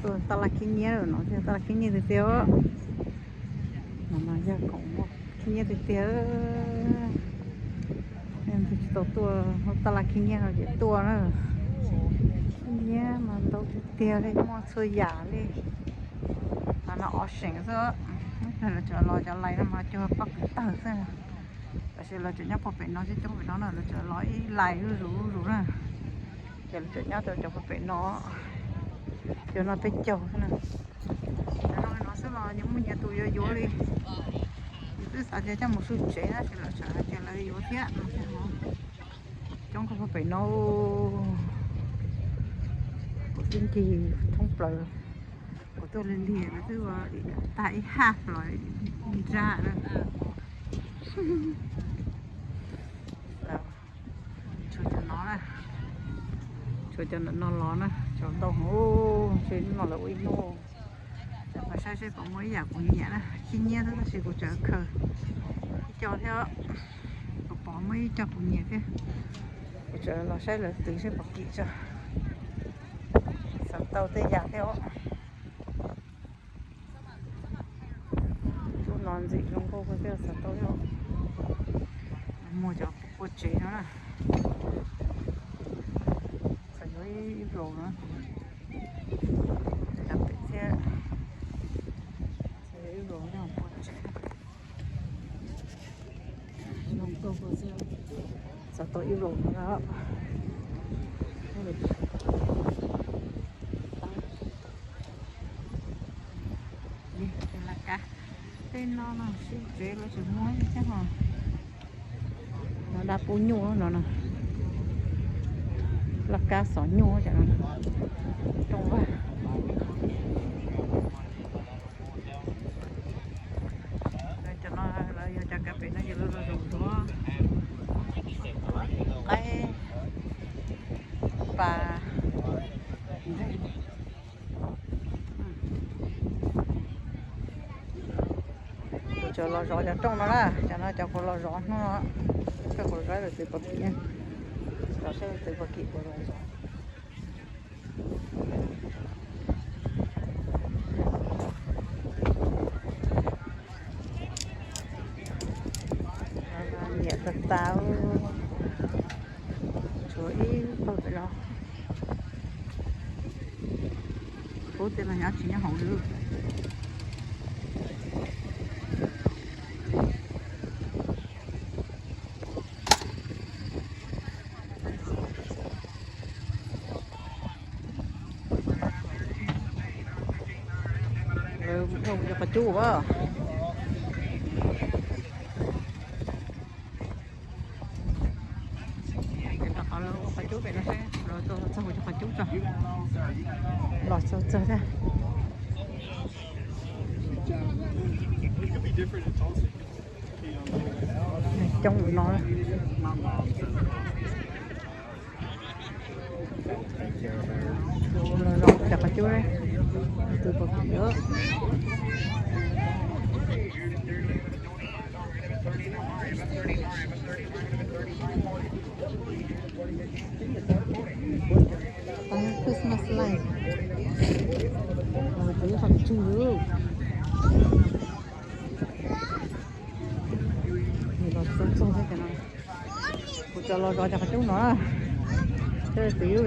Tuaj taj laj khib nyiab no, taj laj khib nyiab tiag tiag. No mas yog khoom khib nyiab tiag tiag. Tsis tau tuaj taj laj khib nyiab no ces tuaj na. Khib nyiab mas ntau tiag tiag li, muaj txhua yam li. Mas no ob seem xwb, lawv tseem los cov lais no mas cua pob kws tawg xwb. Tab sis lawv tseem nyob puag pem no, coob coob pem no na, lawv tseem los ib lais zuj zus zuj zus na. Ces lawv tseem nyob rau cov puag pem no, cov no peb caug xwb na. Cov no no xwb los nyias muaj nyias tus yuav yuav li. Yus twb xav tias coj mus su tsev tab sis lawv tseem hais tias lawv yuav thiab no. Coob kawg puag pem no, kuv twb ncig thoob plaws, kuv tuaj lig lig kuv twb ua tag ib haj los nra na. Tshuav cov no na, tshuav cov ntawm no los na, cov ntau heev, ntshe hnub no lawv ua ib hnub. Kuv saib seb puas muaj ib yam kuv nyiam na, khib nyiab xwb tab sis kuv tseem khaws ib co thiab, kuv pom muaj ib co kuv nyiam thiab. Kuv tseem los saib lawv twv seb puas kim tso. Xav tau tej yam thiab os. Lub no ntxim zoo nkauj kawg thiab, xav tau thiab. Muag cov pua tsev no na. Xav yuav ib vlob no. Cov pem thiab. Xav yuav ib vlob no pua tsev. Zoo nkauj kawg thiab. Xav tau ib vlob no na. Laj kab tej no no sib tsev lawv tseem muag thiab ho. No dab pub nyuj no na. Laj kab xov nyuj cov no. Rooj vag. Cov no lawv yog cov kav pem no ces lawv los zaum zov qaib pas. Kuv tseem los zov cov rooj no na, cov no cov kuv los zov hnub no, saib kuv zov lawv twv puas kim, zov saib lawv twv puas kim kuv los zov. Nyiam tas tas, tshuav ib pawg pem los. Pub tej los nyob tsis nyob hauv li. Lawv mus dhau cov qos cub as. Rau qhov lawv ua qos cub pem no seb lawv tau txog cov qos cub tso. Los txog txog thiab. Coob no. Los zoo cov qos cub, twv puas kim. Christmas light. Twv qos tswg. Los txog txog thiab cov no. Kuv tseem los zov cov qos cub no. Twb twv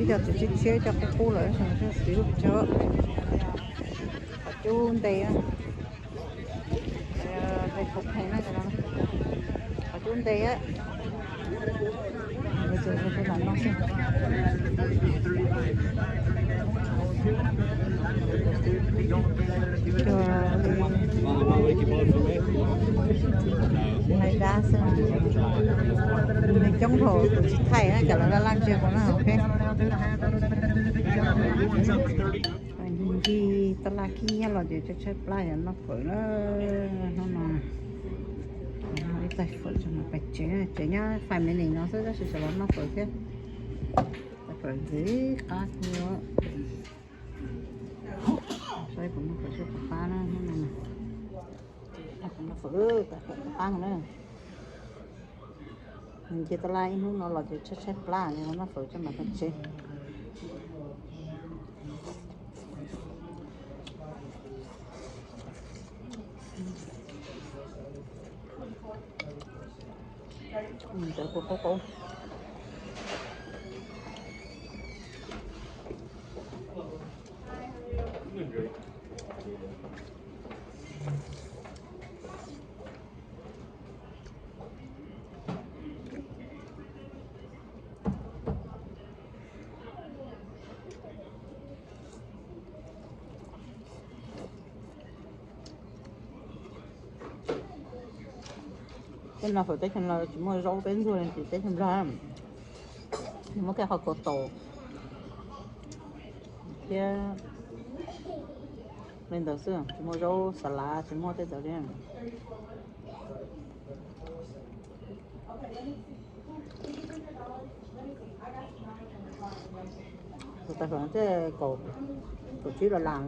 ib co txiv tshiab tshiab, ib co qub qub lawm, twb twv ib co. Qos cub nte, nte pheej na, qos cub nte. Lais dab xwb, neeg coob dhau kuv tsis thaij na, cov lawv laj laj ntsia kuv na. Ncig taj laj khib nyiab los ces tshaib tshaib plab, yuav noj fawm na. Hnub no ib txais fawm tso mas pais tsev, tsev nyob five minutes no xwb tab sis tseem los noj fawm thiab. Txais fawm ntxim qab kawg. Saib kuv noj fawm seb puas qab na, hnub no kuv noj fawm, txais fawm puas qab na. Ncig taj laj ib hnub no los ces tshaib tshaib plab, noj fawm tso mas pais tsev. Cov kua qaub qaub. Tej no fawm teb chaws Nplog tsis muaj zaub peb ntxuag li teb chaws Nplog. Nws muaj kiag qhov kaus taum thiab li ntawd xwb, tsis muaj zaub xas lav, tsis muaj tej ntawd li. Tus tag fawm tej kaum tsib los las.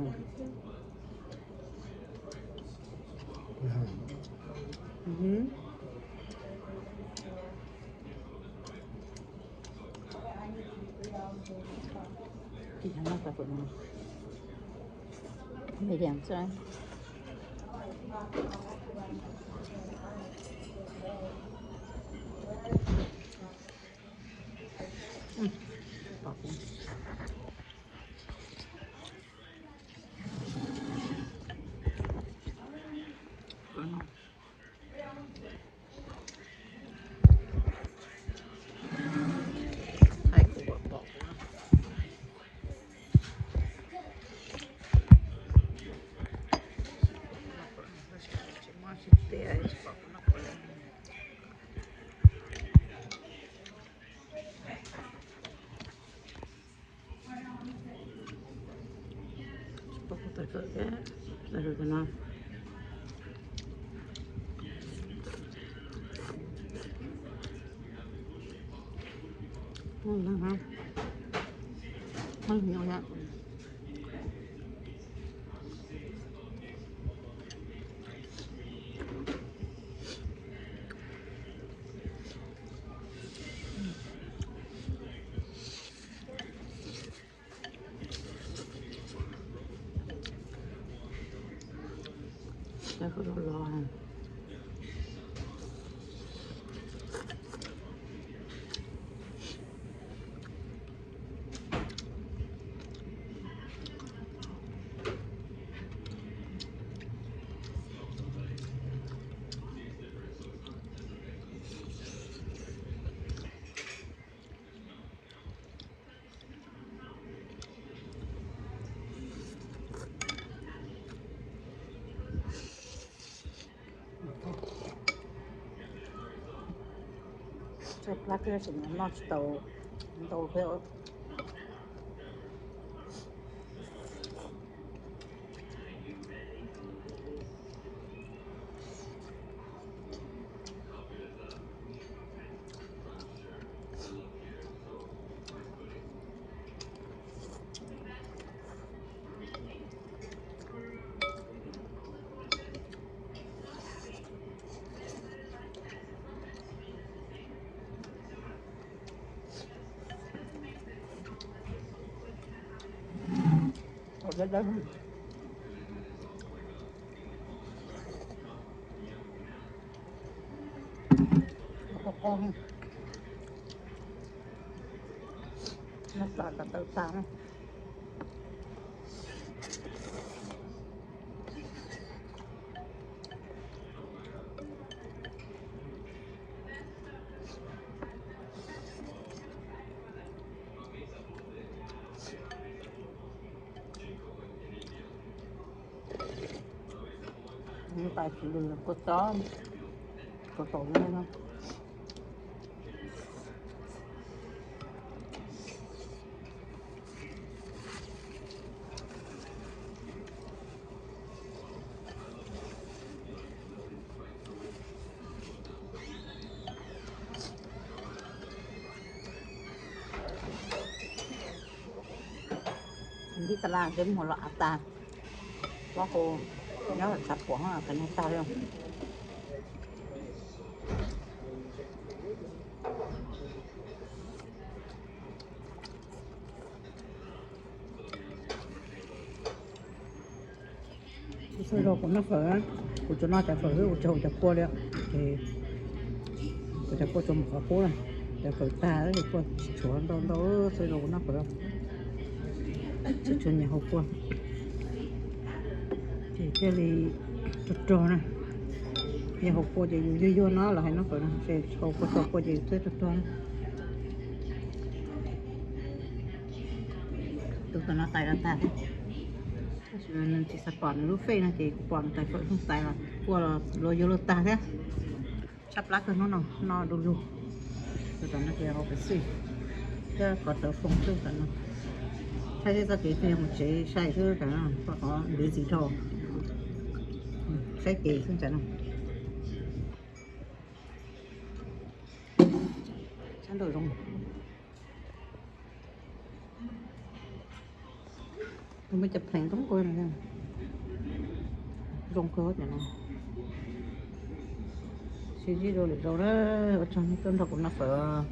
Tshaib plab thiab, noj tsis tau ntau thiab. Tais tsis lws kua txob, kua txob no. Ntij tas laj, ntej mus los av tas, plaub hau nyob tshav puam, qhov no tag li. Kuv txhua zaus kuv noj fawm, kuv tsuas noj cov fawm xwb, kuv tsis haus cov kua li. Ces Cov kua tsuas mus qhov qub na, cov fawm tag, cov kua tshuav ntau ntau xwb rau kuv noj fawm. Tsis tshua nyiam hau kua, ces thiaj li rog rog na. Yog hau kua ces yus yuag yuag no los hais noj fawm no, ces hau kua tau kua ces yus thiaj rog rog na. Tus tom no tais los tag thiab. Tab sis nws tsis xav pom nws lub fej no ces kuv pom nws tais fawm tais los kua los yuav luag tag thiab. Tshaib plab kawg hnub no, noj du lug. Tus tom no ces hau pes xwj thiab kov tawv foo xwb tom no. Saib txoj kev twg yog mus tsev sai xwb tom no, koj qhov ntiav txiv dhau. Saib kev xwb ntawm no. Sab nraum zoov. Muaj cov pleev zoo kawg, zoo kawg cov no. Sib ntsib dua lwm zaus na, ua tsaug nej tuaj nrog kuv noj fawm.